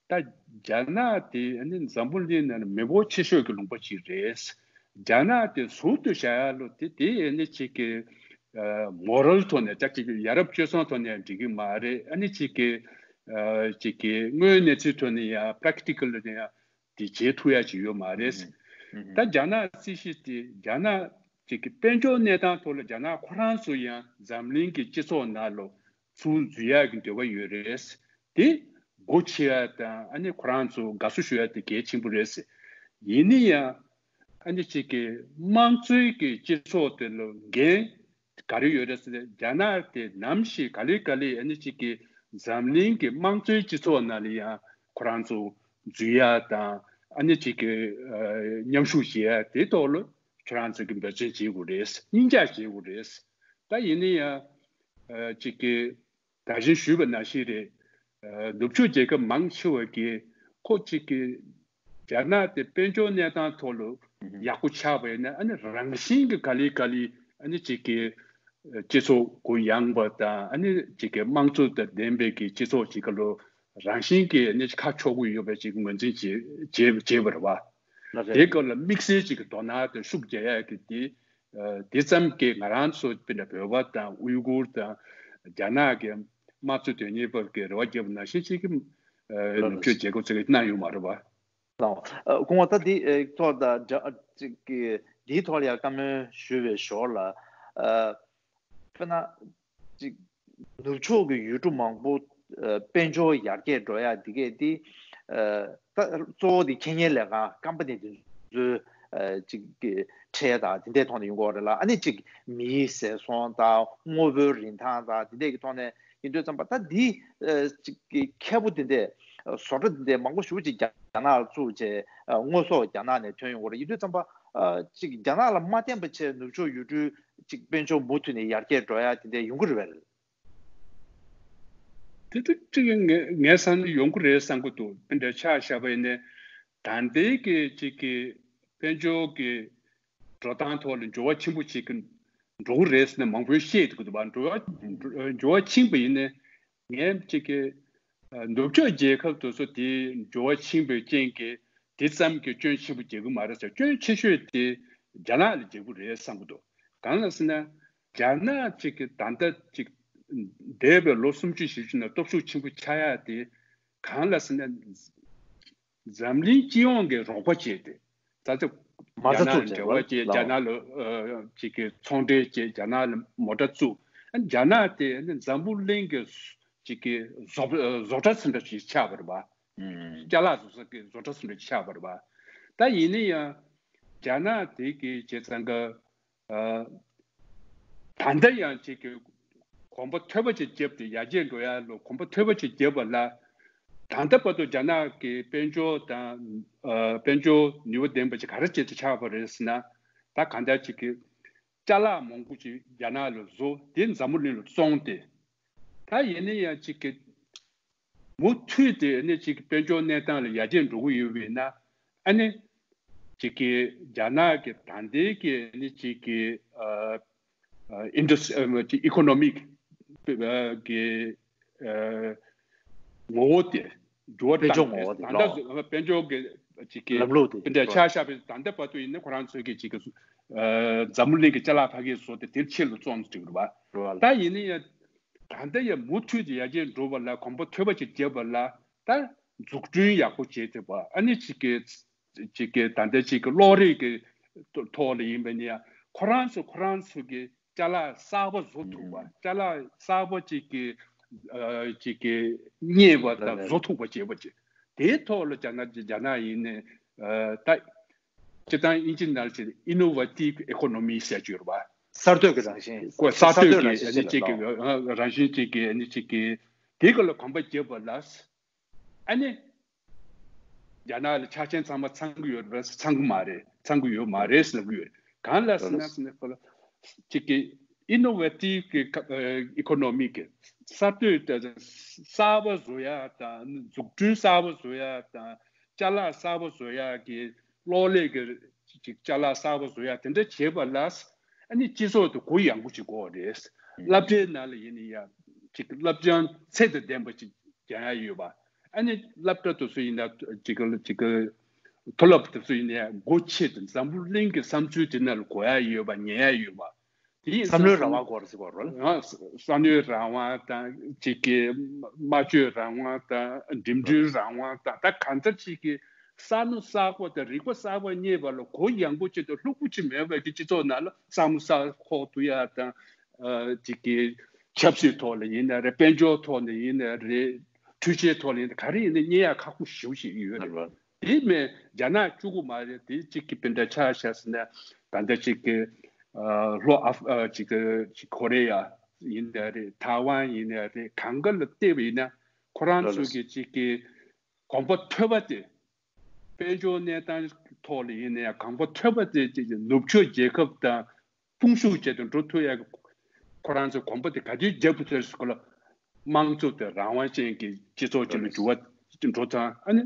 ད་རྒྱ་ནག་དེ་ནི་འཛམ་བུ་གླིང་ནང་ནས་མི་འབོར་ཆེ་ཤོས་ཀྱི་ལུང་པ་ཅིག་རེད། རྒྱ་ནག་དེ་ཟུར་དུ་བཞག་ཡ་ལོ་དེ་དེ་ནི་ཅིག་གི་མོ་རལ་ཐོག་ནས་ཅག་ཅིག་གི་ཡ་རབས་སྤྱོད་བཟང་ཐོག་ནས་འགྲིག་གི་མ་རེད། ཨ་ནི་ཅིག་གི་ཅིག་གི་དངོས་ཡོད་གནས་ཚུལ་ཐོག་ནས་ཡང་པ་རེག་ཊི་ཀལ་ནས་ཡང་དེ་བྱེད་ཐུབ་ཡ་ཅིག་ཡོད་མ་རེད། ད་རྒྱ་ནག་སྲིད་གཞི་དེ་རྒྱ་ནག་ཅིག་གི་དཔལ་འབྱོར་གནས་སྟངས་ཐོག་ལ་རྒྱ་ནག་ཁོ་རང་ཚོ་ཡང་འཛམ་གླིང་གི་སྤྱི་ཚོགས་ནང་ལོ་ཚུར་འཛུལ་ཡག་གི་འདོད་པ་ཡོད་རེད། དེ་སྒོ་ཕྱེ་ཡ་དང་ཨ་ནི་ཁོ་རང་ཚོ་དགའ་བསུ་ཞུ་ཡ་དེ་གལ་ཆེན་པོ་རེད། ཡིན་ན་ཡང་ཨ་ནི་ཅིག་གི་དམངས་གཙོའི་གི་སྤྱི་ཚོགས་དེ་ལ་འགན་ག་རེ་ཡོད་རེད་ཟེར་ན། རྒྱ་ནག་དེ་ནམ་ཞིག་ག་ལེ་ག་ལེ་ཨ་ནི་ཅིག་གི་འཛམ་གླིང་གི་དམངས་གཙོའི་སྤྱི་ཚོགས་ནང་ལ་ཡང་ཁོ་རང་ཚོ་འཛུལ་ཡ་དང་ཨ་ནི་ཅིག་གི་ཨ་མཉམ་ཞུགས་བྱེད་ཡ་དེ་ཐོག་ལ་ཁྱོད་རང་ཚོ་གི་འབད་བརྩོན་བྱེད་དགོས་རེད། སྙིང་བཅངས་བྱེད་དགོས་རེད། ད་ཡིན་ན་ཡང་ཨ་ཅིག་གི་ད་གིན་ཞུས་པ་ནང་བཞིན་རེད། ཨ་ནུབ་ཕྱོགས་རྒྱལ་ཁབ་མང་ཆེ་བ་གིས་ཁོ་གཅིག་གིས་རྒྱ་ནག་དེ་དཔལ་འབྱོར་གནས་སྟངས་ཐོག་ལ་ཡག་པོ་ཆགས་པ་ཡིན་ན། ཨ་ནི་རང་བཞིན་གྱི་ག་ལེ་ག་ལེ་ཨ་ནི་གཅིག་གིས་སྤྱི་ཚོགས་གུ་ཡངས་པ་དང་ཨ་ནི་གཅིག་གིས་དམངས་གཙོ་དང་ལྡན་པའི་གི་སྤྱི་ཚོགས་གཅིག་ག་ལོ་རང་བཞིན་གྱིས་ཨ་ནི་ཁ་ཕྱོགས་ཀྱི་ཡོད་པའི་ཅིག་ངོས་འཛིན་བྱེད་བྱེད་བྱེད་པ་རེད་བ། ལགས་རེད། དེའི་སྐབས་ལ་དམིགས་བསལ་ཅིག་གི་དོ་སྣང་དང་ཤུགས་རྒྱག་ཡ་གི་དེ། ཨ་དེ་ཙམ་གྱིས་ང་རང་ཚོ་དཔེར་ན་བོད་པ་དང་ཨུའི་གུར་དང་རྒྱ་ནག་གི་དམངས་གཙོ་དོན་གཉེར་བ་གི་རེ་བ་བརྒྱབ་པ་ནང་བཞིན་ཅིག་གི་ཨ་ལགས་ནུབ་ཕྱོགས་རེད། རྒྱལ་ཁབ་ཚོ་གིས་གནང་ཡོད་མ་རེད་བ། ལགས། ཨ་སྐུ་ངོ་ད་འདི་ཨ་ཐོག་ད་འདྲ་ཅིག་གི་འདིའི་ཐོག་ལ་ཡང་བཀའ་མོལ་ཞུ་བའི་ཞོར་ལ། ཨ་དཔེར་ན་ཅིག་ནུབ་ཕྱོགས་ཀྱི་ཡུལ་གྲུ་མང་པོ་ཨ་དཔལ་འབྱོར་ཡར་རྒྱས་འགྲོ་ཡ་འདི་གས་འདི་ཨ་ད་གཙོ་བོ་འདི་ཁེ་ཉེན་ལས་ཁང་ཀམ་པ་ནི་འདི་ཚོའི་ཨ་ཅིག་གི་ཁྲལ་དང་འདི་འདྲའི་ཐོག་ནས་ཡོང་གི་ཡོད་རེད་ལ། ཨ་ནི་ཅིག་མིའི་ཟས་སོང་དང་དངོས་པོའི་རིན་ཐང་དང་འདི་འདྲའི་གི་ཐོག་ནས་ཡིན་དུས་ཙམ་པ། ད་འདི་ཨ་ཅིག་གི་ཁེ་པོ་འདི་འདྲའི་ཨ་བཟོ་གྲྭ་འདི་འདྲའི་མང་པོ་ཞེ་པོ་ཅིག་རྒྱ་ནག་ལ་བཙུགས་བྱས། ཨ་དངོས་ཟོག་རྒྱ་ནག་ནས་ཐོན་ཡོང་གི་རེད། ཡིན་དུས་ཙམ་པ་ཨ་ཅིག་རྒྱ་ནག་ལ་མ་བརྟེན་པ་བྱས་ནུབ་ཕྱོགས་ཡུལ་གྲུའི་ཅིག་དཔལ་འབྱོར་མུ་མཐུད་ནས་ཡར་རྒྱས་འགྲོ་ཡ་དེ་འདྲ་ཡོང་གི་རེད་པས། དེ་དུས་ཅིག་ངས་ངས་བསམ་ན་ཡོང་གི་རེད་བསམ་གི་འདུག་དེ་འདྲ་ཆ་བཞག་པ་ཡིན་ན། ད་ལྟའི་གི་ཅིག་གི་དཔལ་འབྱོར་གི་འགྲོ་སྟངས་ཐོག་ལ་འགྱུར་བ་ཆེན་པོ་ཅིག་གི་འགྲོ་གི་རེད་ཟེར་ནས་མང་པོས་བཤད་འདུག་གི་འདུག་པ། འགྲོ་བ་འགྱུར་བ་ཕྱིན་པ་ཡིན་ན། ངས་ཅིག་གི་ཨ་ནུབ་ཕྱོགས་རྒྱལ་ཁབ་དེ་ཚོ་དེ་འགྱུར་བ་ཕྱིན་པའི་རྐྱེན་གྱིས་དེ་ཙམ་གྱི་སྐྱོན་ཆེན་པོ་རྒྱག་གི་མ་རེད་ཟེར། སྐྱོན་ཆེ་ཤོས་དེ་རྒྱ་ནག་ལ་རྒྱག་གི་རེད་བསམ་གི་འདུག་གང་ལ་ཟེར་ན། རྒྱ་ནག་ཅིག་གི་ད་ལྟ་ཅིག་འདས་པའི་ལོ་སུམ་ཅུ་བཞི་བཅུ་ནང་སྟོབས་ཤུགས་ཆེན་པོ་ཆགས་ཡ་དེ་གང་ལ་ཟེར་ན། འཛམ་གླིང་སྤྱི་ཡོངས་ཀྱི་རོགས་པ་བྱས་ཏེ། ད་ལྟ་མ་རྒྱ་རྩ་ནག་བཙུགས་ལ་འབྲེལ་བ་བྱས། བྱས་ལ་རྒྱ་ནག་ལ་ཨ་ཅིག་གི་ཚོང་འབྲེལ་བྱས། རྒྱ་ནག་ལ་མོ་ཊ་བཙུགས། ཨ་རྒྱ་ནག་དེ་ནི་འཛམ་བུ་གླིང་གི་ཅིག་གི་བཟོ་བཟོ་གྲྭ་ཚོ་འདྲ་ཞིག་ཆགས་པ་རེད་པ། ཨུམ། ཅ་ལག་བཟོ་ས་གི་བཟོ་གྲྭ་ཚོ་འདྲ་ཆགས་པ་རེད་པ། ད་ཡིན་ན་ཡང་རྒྱ་ནག་དེ་གི་བྱས་ཙང་གི་ཨ་ད་ལྟ་ཡང་ཅིག་གི་གོམ་པ་མཐོན་པོ་ཅིག་བརྒྱབ་སྟེ་ཡར་རྒྱས་འགྲོ་ཡ་ལ་གོམ་པ་མཐོན་པོ་ཅིག་བརྒྱབ་པ་ལ། ད་ལྟ་བར་དུ་རྒྱ་ནག་གི་དཔལ་འབྱོར་དང་ཨ་དཔལ་འབྱོར་ནུས་པ་ལྡན་པ་ཅིག་ག་རེ་བྱས་ཏེ་ཆགས་པ་རེད་ཟེར་ན། ད་གང་ལྟར་ཅིག་གི་ཅ་ལག་མང་པོ་ཅིག་རྒྱ་ནག་ལ་བཟོ། དེ་འཛམ་བུ་གླིང་ལ་བཙོང་སྟེ། ད་ཡིན་ན་ཡང་ཅིག་གི་མུ་མཐུད་དེ་ཨ་ནི་ཅིག་དཔལ་འབྱོར་གནས་སྟངས་ལ་ཡར་རྒྱས་འགྲོ་གི་ཡོད་པ་ཡིན་ན། ཨ་ནི་ཅིག་གི་རྒྱ་ནག་གི་ད་ལྟའི་གི་ཨ་ནི་ཅིག་གི་ཨ་ཨ་ཨིན་ཌ་སི་ཨ་ཅིག་ཨི་ཀོ་ནོ་མིག་གི་ཨ་ངོ་བོ་དེ་འགྱུར་བ་དཔལ་འབྱོར་ངོ་བོ་དེ་ད་ལྟ་ལོ་དཔལ་འབྱོར་གི་ཅིག་གི་ལམ་ལུགས་དེ་དེ་འདྲ་ཆགས་བཞག་པའི་ད་ལྟ་བར་དུ་ཡིན་ན་ཁོ་རང་ཚོའི་གི་ཅིག་གི་ཨ་འཛམ་བུ་གླིང་གི་ཅ་ལག་ཕ་གིའི་བཟོ་དེ་དེར་ཆེད་དུ་བཙོང་ཟེར་གི་རེད་བ། རེད་བ། ད་ཡིན་ན་ཡང་ད་ལྟ་ཡང་མུ་མཐུད་དུ་ཡར་རྒྱས་འགྲོ་བ་ལ་གོམ་པ་མཐོན་པོ་ཅིག་རྒྱབ་པ་ལ་ད་འཛུགས་སྐྲུན་ཡག་པོ་བྱས་ཐུབ་པ། ཨ་ནི་ཅིག་གི་ཅིག་གི་ད་ལྟ་ཅིག་གི་གློག་རིག་གི་ཐོག་ལ་ཡིན་པ་ནི་ཡང་ཁོ་རང་ཚོ་ཁོ་རང་ཚོ་གི་ཅ་ལག་གསར་པ་བཟོ་ཐུབ་པ། ཨུམ། ཅ་ལག་གསར་པ་ཅིག་གི་ཨ་ཅིག་གི་རྙེད་པ་དང་བཟོ་ཐུབ་པ་བྱེད་པ་ཅིག་དེའི་ཐོག་ལ་རྒྱ་ནག་རྒྱ་ནག་ཡིན་ནའི་ཨ་ད། སྤྱིར་བཏང་དབྱིན་ཇི་ནང་བཞིན་ཨི་ནོ་ཝེ་ཊིབ་ཨི་ཀོ་ནོ་མི་ཟེར་གྱི་ཡོད་རེད་པ། གསར་གཏོད་ཀྱི་རང་བཞིན། ཀོ་གསར་གཏོད་ཀྱི་ཨ་ནི་གཅིག་གི་རང་བཞིན་གཅིག་གི་ཨ་ནི་གཅིག་གི་དེ་ག་ལ་གོམ་པ་རྒྱབ་པ་ལ། ཨ་ནི་རྒྱ་ནག་ལ་ཆ་རྐྱེན་ཚང་མ་ཚང་གི་ཡོད་རེད་པས། ཚང་གི་མ་རེད། ཚང་གི་ཡོད་མ་རེད་ཟེར་གི་ཡོད། གང་ལ་ཟེར་ན་ཟེར་ན་ཁོ་ལ་གཅིག་གི་ཨི་ནོ་ཝེ་ཊིབ་ཀྱི་ཨི་ཀོ་ནོ་མི་གི་གསར་གཏོད་གསར་པ་བཟོ་ཡ་དང་འཛུགས་སྐྲུན་གསར་པ་བཟོ་ཡ་དང་ཅ་ལག་གསར་པ་བཟོ་ཡ་གི་གློག་ཀླད་ཀྱི་ཅིག་ཅ་ལག་གསར་པ་བཟོ་ཡ་དེ་འདྲ་བྱེད་པ་ལ་ཨ་ནི་སྤྱི་ཚོགས་དེ་གུ་ཡངས་པོ་ཅིག་དགོས་རེད། སློབ་གྲྭའི་ནང་ལ་ཡིན་ན་ཡང་ཅིག་སློབ་སྦྱོང་ཚད་དང་ལྡན་པ་ཅིག་སྦྱང་ཡ་ཡོད་པ། ཨ་ནི་སློབ་གྲྭ་དེ་ཚོ་ཡིན་ན་ཅིག་ཅིག་མཐོ་སློབ་དེ་ཚོ་ཡིན་ན་ཡང་སྒོ་ཕྱེ་དང་འཛམ་བུ་གླིང་གི་བསམ་ཚུལ་དེ་ནང་ལ་གོ་ཡ་ཡོད་པ། ཉན་ཡ་ཡོད་པ། དེ་ཡིན་བསམ་བསམ་བློའི་རང་དབང་སྐོར་ཟེར་བ་རོལ། ཨ་བསམ་བློའི་རང་དབང་དང་གཅིག་གི་སྨྲ་བརྗོད་རང་དབང་དང་འགྲིམ་འགྲུལ་རང་དབང་དང་ད་གང་ལྟར་གཅིག་གི་བསམ་བློ་གསར་པ་དང་རིག་པ་གསར་པ་རྙེད་པ་ལ་གུ་ཡངས་པོ་ཅིག་དང་ལྷུག་པོ་ཅིག་མེད་པའི་གི་སྤྱི་ཚོགས་ནང་ལ་བསམ་བློ་གསར་ཁོག་ཐུག་ཡ་དང་ཨ་གཅིག་གི་ཆབ་སྲིད་ཐོག་ལ་ཡིན་ན་རེད། དཔལ་འབྱོར་ཐོག་ནས་ཡིན་ན་རེད། འཕྲུལ་ཆས་ཐོག་ནས་ཡིན་ན་ག་རེ་ཡིན་ན་རྙེད་ཡ་ཁག་པོ་ཞེ་པོ་ཞིག་ཡོད་རེད། དེ་མིན་རྒྱ་ནག་གཅིག་པུ་མ་རེད། དེ་གཅིག་གི་དཔེ་འདྲ་ཆ་བཞག་ཟེར་ན་ད་ལྟ་གཅིག་གི་ཨ་ལྷོ་ཨ་ཨ་གཅིག་གི་གཅིག་ཀོ་རེ་ཡ་ཡིན་ནའི་རེད། ཐའེ་ཝན་ཡིན་ནའི་རེད། གང་ག་ལ་བལྟས་པ་ཡིན་ན་ཁོ་རང་ཚོ་གི་གཅིག་གི་གོམ་པ་མཐོན་པོ་དེ་དཔལ་འབྱོར་གནས་སྟངས་ཐོག་ལ་ཡིན་ནའི་གོམ་པ་མཐོན་པོ་དེ་གཅིག་གི་ནུབ་ཕྱོགས་རྒྱལ་ཁབ་དང་དཔུང་ཤུགས་བྱས་ཏེ་འགྲོ་ཐུབ་ཡ་གི་ཁོ་རང་ཚོའི་གོམ་པ་དེ་ག་དུས་རྒྱབ་ཐུབ་ཟེར་སྐོར་ལ་དམངས་གཙོ་དེ་རང་དབང་ཅན་གྱི་སྤྱི་ཚོགས་ཅིག་ལ་འགྱུར་བ་འགྲོ་ཐང་ཨ་ནི་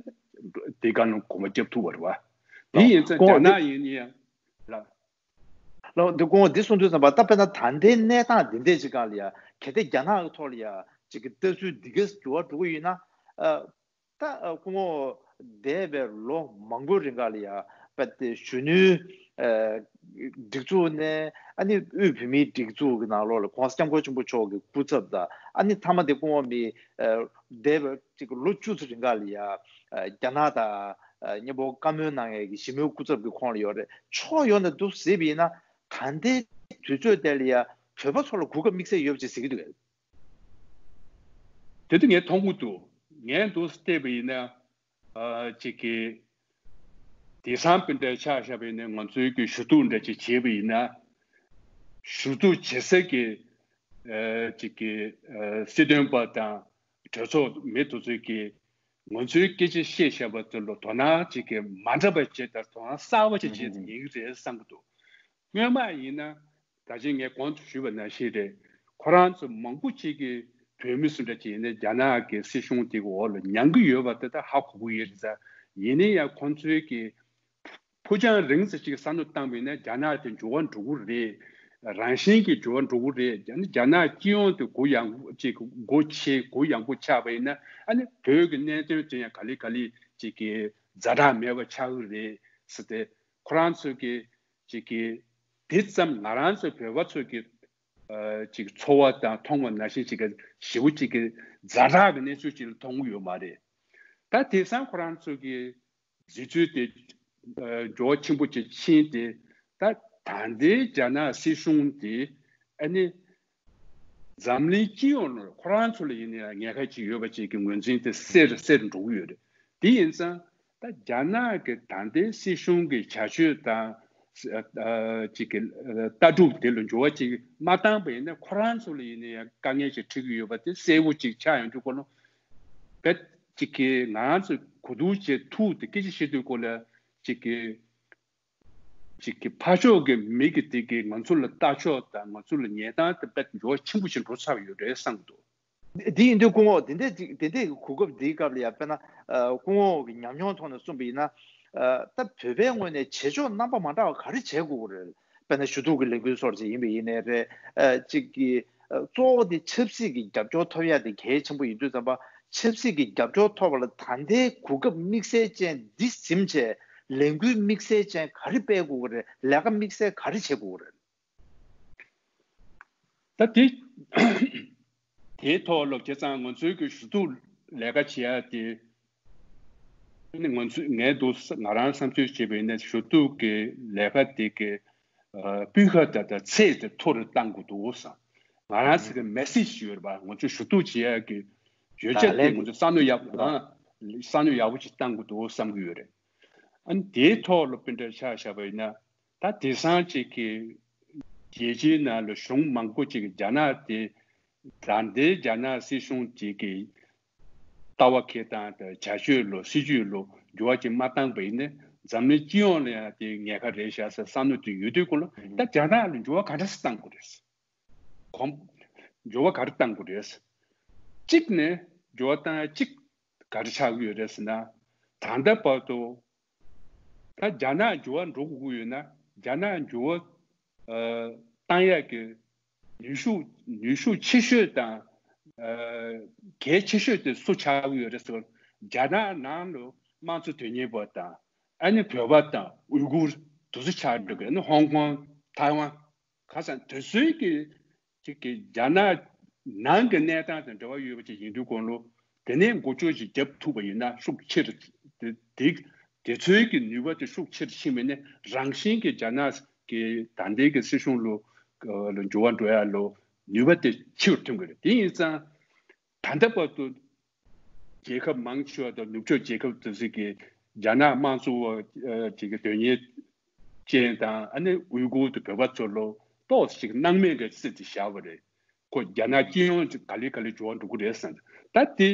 དེ་ག་ནང་གོམ་པ་རྒྱབ་ཐུབ་པ་རེད་བ། དེ་ཡིན་ཙང་རྒྱ་ནག་ཡིན་ཡང་ལ། ལོ་འདི་སྐུ་ངོ་འདི་གསུང་དུས་ཙམ་པ་ད་དཔེར་ན་ད་ལྟའི་གནས་སྟངས་འདི་འདྲས་ཅིག་སྒང་ལ་ཡ་གལ་ཏེ་རྒྱ་ནག་གི་ཐོག་ལ་ཡ་ཅིག་གི་ལྟ་ཚུལ་འདི་གས་འགྱུར་བ་འགྲོ་གི་ཡོད་ན། ཨ། ད་སྐུ་ངོ་འདས་པའི་ལོ་མང་པོའི་རིང་ག་ལ་ཡ་དཔེ་དེ་གཞོན་ནུའི་ཨ་སྒྲིག་འཛུགས་ནས་ཨ་ནི་དབུས་བོད་མིའི་སྒྲིག་འཛུགས་ཀྱི་ནང་ལོགས་ལ་༸གོང་ས་༸སྐྱབས་མགོན་ཆེན་པོ་མཆོག་གི་སྐུ་ཚབ་དང་ཨ་ནི་མཐའ་མ་དེ་སྐུ་ངོ་མི་ཨ་འདས་པའི་ཅིག་ལོ་བཅུ་ཙམ་རིང་ག་ལ་ཡ་ཨ་རྒྱ་ནག་དང་ཨ་མཉམ་པོ་བཀའ་མོལ་གནང་ཡས་ཀྱི་ཞི་མོལ་སྐུ་ཚབ་ཀྱི་ཁོངས་ལ་ཡོད་རེད། ཕྱོགས་ཡོངས་ནས་འདུག་ཟེར་བ་ཡིན་ན་ད་ལྟའི་དུས་ཚོད་དེ་ལ་ཡ་བོད་པ་ཚོ་ལ་གོ་སྐབས་དམིགས་བསལ་ཡོད་པ་ཅིག་ཟེར་གྱི་འདུག་གས། དེ་དུས་ངས་མཐོང་གི་འདུག་ངས་འདུག་བལྟས་པ་ཡིན་ན། ཨ་ཅིག་གི་དེང་སང་དཔེ་འདྲ་ཆ་བཞག་པ་ཡིན་ན་ང་ཚོའི་གི་ཞུ་གཏུག་འདྲ་ཅིག་བྱས་པ་ཡིན་ན། ཞུ་གཏུག་བྱེད་སའི་གི་ཨ་ཅིག་གི་ཨ་སྲིད་དོན་པ་དང་གྲོས་ཚོགས་མི་དེ་ཚོས་གི་ང་ཚོའི་སྐད་ཆ་བཤད་བཞིན་པ་དེ་ལ་དོ་སྣང་ཅིག་གི་མ་འདྲ་བ་བྱས་དང་དོ་སྣང་གསར་བ་ཅིག་བྱས་ཏེ་ཉན་གི་རེད་བསམ་གི་འདུག་སྔོན་མ་ཡིན་ན་ད་ཅི་ངས་གོང་དུ་ཞུས་པ་ནང་བཞིན་རེད། ཁོ་རང་ཚོ་མང་པོ་ཅིག་གིས་བོད་མི་སུ་འདྲ་ཅིག་ཡིན་ན་རྒྱ་ནག་གི་སྲིད་གཞུང་དེ་གི་འོག་ལ་མྱང་གི་ཡོད་པ་དེ་ད་ཧ་གོ་གི་ཡོད་རེད་ད། ཡིན་ན་ཡང་ཁོང་ཚོའི་གི་ཕུགས་རྒྱང་རིང་ཙམ་ཅིག་བསམ་བློ་བཏང་བ་ཡིན་ན་རྒྱ་ནག་དེ་འགྱུར་བ་འགྲོ་གི་རེད། རང་བཞིན་གྱིས་འགྱུར་བ་འགྲོ་གི་རེད། ཡང་ན་རྒྱ་ནག་སྤྱི་ཡོངས་དེ་གུ་ཡངས་ཅིག་སྒོ་ཕྱེ་གུ་ཡངས་པོ་ཆགས་པ་ཡིན་ན་ཨ་ནི་བོད་ཀྱི་གནད་དོན་དེ་ཡང་ག་ལེ་ག་ལེ་ཅིག་གི་ཛ་དྲག་མེད་པ་ཆགས་གི་རེད་ཟེར་ཏེ་ཁོ་རང་ཚོས་གི་ཅིག་གི་དེ་ཙམ་ང་རང་ཚོ་བོད་པ་ཚོས་གི་ཨ་ཅིག་ཚོར་བ་དང་མཐོང་བ་ནང་བཞིན་ཅིག་གི་ཞེ་པོ་ཅིག་གི་ཛ་དྲག་གི་གནས་ཚུལ་ཅིག་ལ་མཐོང་གི་ཡོད་མ་རེད། ད་དེང་སང་ཁོ་རང་ཚོ་གི་གཟི་བརྗིད་དེ་ཨ་འགྱུར་བ་ཆེན་པོ་ཅིག་ཕྱིན་ཏེ་ད་ད་ལྟའི་རྒྱ་ནག་སྲིད་གཞུང་དེ་ཨ་ནི་འཛམ་གླིང་སྤྱི་ཡོངས་ནང་ཁོ་རང་ཚོ་ལ་ཡིན་ན་ཡང་ཉེན་ཁ་ཅིག་ཡོད་པ་ཅིག་གི་ངོས་འཛིན་དེ་གསལ་གསལ་འགྲོ་གི་ཡོད་རེད། དེ་ཡིན་ཙང་ད་རྒྱ་ནག་གི་ད་ལྟའི་སྲིད་གཞུང་གི་བྱ་སྤྱོད་དང་ཨ་ཅིག་གི་ལྟ་གྲུབ་དེ་ལ་འགྱུར་བ་ཅིག་མ་བཏང་པ་ཡིན་ན་ཁོ་རང་ཚོ་ལ་ཡིན་ན་ཡང་དཀའ་ངལ་ཅིག་འཕྲད་ཀྱི་ཡོད་པ་དེ་གསལ་པོ་ཅིག་ཆགས་ཡོང་དུས་ཁོ་ལ་བེད་ཅིག་གི་ང་རང་ཚོ་གོ་བསྡུར་བྱེད་ཐུབ་དེ་སྐད་ཆ་བཤད་དུས་ཁོ་ལ་ཅིག་གི་ཅིག་གི་ཕར་ཕྱོགས་ཀྱི་མི་གི་དེ་གི་ང་ཚོ་ལ་ལྟ་ཕྱོགས་དང་ང་ཚོ་ལ་ཉན་སྟངས་དེ་དཔེ་འགྱུར་བ་ཆེན་པོ་ཞིག་འགྲོ་ཚར་ཡོད་རེད་བསམ་གྱི་འདུག་འདི་ཡིན་དུས་སྐུ་ངོ་དེ་འདྲས་ཅིག་དེ་འདྲས་ཀྱི་གོ་སྐབས་འདིའི་སྐབས་ལ་ཡང་དཔེར་ན་ཨ་སྐུ་ངོ་གི་ཉམས་མྱོང་ཐོག་ནས་གསུངས་པ་ཡིན་ན། ཨ་ད་བོད་པའི་ངོས་ནས་བྱེད་ཕྱོགས་རྣམ་པ་མ་འདྲ་བ་ག་རེ་བྱེད་དགོས་ཀྱི་རེད། དཔེར་ན་ཞུ་གཏུག་གི་ལས་འགུལ་སོགས་ཅིག་ཡིན་པ་ཡིན་ནའི་རེད། ཨ་གཅིག་གི་ཨ་གཙོ་བོ་དེ་ཆབ་སྲིད་ཀྱི་རྒྱབ་སྐྱོར་ཐོབ་ཡ་དེ་གལ་ཆེན་པོ་ཡིན་དུས་ཙམ་པ། ཆབ་སྲིད་ཀྱི་རྒྱབ་སྐྱོར་ཐོབ་པ་ལ་ད་ལྟའི་གོ་སྐབས་དམིགས་བསལ་ཅན་འདི་ཟིན་བྱས་ལས་འགུལ་དམིགས་བསལ་ཅན་ག་རེ་སྤེལ་དགོས་ཀྱི་རེད། ལས་ཀ་དམིགས་བསལ་ག་རེ་བྱེད་དགོས་ཀྱི་རེད། ད་དེ་དེའི་ཐོག་ལ་བྱས་ཙང་ང་ཚོའི་གི་ཞུ་གཏུག་ལས་ཀ་བྱེད་ཡ་དེ་ནི་ང་ཚོས་ངས་འདུག་ང་རང་བསམ་ཚུལ་བྱས་པ་ཡིན་ན་ཞུ་གཏུག་གི་ལས་ཀ་དེ་གི་ཨ་སྤུས་ཀ་དང་དང་ཚད་དེ་མཐོ་རུ་གཏང་དགོས་འདུག་བསམ། ང་རང་ཚོ་གི་མེ་སེ་ཇི་ཡོད་རེད་པ། ང་ཚོས་ཞུ་གཏུག་བྱེད་ཡ་གི་བརྗོད་བྱ་དེ་ང་ཚོས་བསམ་བློ་ཡག་ཨ་བསམ་བློ་ཡག་པོ་ཅིག་གཏང་དགོས་འདུག་བསམ་གི་ཡོད་རེད། ཨ་ནི་དེའི་ཐོག་ལ་སྤུན་ཟླ་ཆ་བཞག་པ་ཡིན་ན། ད་དེང་སང་ཅིག་གི་རྒྱལ་སྤྱིའི་ནང་ལ་གཞུང་མང་པོ་ཅིག་གིས་རྒྱ་ནག་དེ་ད་ལྟའི་རྒྱ་ནག་སྲིད་གཞུང་ཅིག་གི་ལྟ་བ་འཁྱེར་སྟངས་དང་བྱ་སྤྱོད་ལ་སྲིད་ཇུས་ལ་འགྱུར་བ་ཅིག་མ་བཏང་པ་ཡིན་ན་འཛམ་གླིང་སྤྱི་ཡོངས་ལ་ཡང་དེ་ཉེན་ཁ་རེད་ཤག་ཟེར་བསམ་བློ་དེ་ཡོད་དུས་ཀུན་ལ་ད་རྒྱ་ནག་ལ་འགྱུར་བ་ག་འདྲ་ཞིག་བཏང་དགོས་རེད། གོམ་འགྱུར་བ་ག་རེ་བཏང་དགོས་རེད། གཅིག་ནས་འགྱུར་བ་བཏང་ཡ་གཅིག་ག་རེ་ཆགས་ཀྱི་ཡོད་རེད་ཟེར་ན། ད་ལྟ་བར་དུ་ད་རྒྱ་ནག་འགྱུར་བ་འགྲོ་དགོས་ཀྱི་ཡོད་ན་རྒྱ་ནག་འགྱུར་བ་ཨ་བཏང་ཡག་གི་ནུས་ཤུགས་ནུས་ཤུགས་ཆེ་ཤོས་དང་ཨ་གལ་ཆེ་ཤོས་དེ་སུ་ཆགས་ཀྱི་ཡོད་རེད་ཟེར་བ། རྒྱ་ནག་ནང་ལ་དམངས་གཙོ་དོན་གཉེར་བ་དང་ཨ་ནི་བོད་པ་དང་ཨུ་གུར་དེ་ཚོ་ཆགས་འགྲོ་གི། ཨ་ནི་ཧོང་ཀོང་ཐའེ་ཝན། ཁ་སང་དེ་ཚོའི་གི་ཅིག་གི་རྒྱ་ནག་ནང་གི་གནས་སྟངས་དང་འབྲེལ་བ་ཡོད་པ་ཅིག་ཡིན་དུས་གོང་ལོ། དེ་ནས་འགོ་བཅོས་ཤིག་བརྒྱབ་ཐུབ་པ་ཡིན་ན་ཤུགས་ཆེར་དེ་དེ་དེ་ཚོའི་གི་ནུས་པ་དེ་ཤུགས་ཆེར་ཕྱིན་པ་ནས་རང་བཞིན་གྱི་རྒྱ་ནག་གི་ད་ལྟའི་གི་སྲིད་གཞུང་ལོ་ལ་འགྱུར་བ་འགྲོ་ཡ་ལོ་ནུས་པ་དེ་ཆེ་རུ་ཐོན་གི་རེད། དེ་ཡིན་ཙང་ད་ལྟ་བར་དུ། རྒྱལ་ཁབ་མང་ཆེ་བ་དང་ནུབ་ཕྱོགས་རྒྱལ་ཁབ་དེ་ཚོ་གིས་རྒྱ་ནག་དམངས་གཙོ་བ་ཅིག་གི་དོན་གཉེར་ཅན་དང་ཨ་ནི་ཝུའི་གུར་དང་བོད་པ་ཚོ་ལོ་ཏོག་ཙམ་ཞིག་སྣང་མེད་ཀྱི་བརྩི་སྟེ་བཞག་པ་རེད། ཁོ་རྒྱ་ནག་སྤྱི་ཡོངས་ཀྱི་ག་ལེ་ག་ལེ་འགྱུར་བ་འགྲོ་གི་རེད་བསམ། ད་དེ་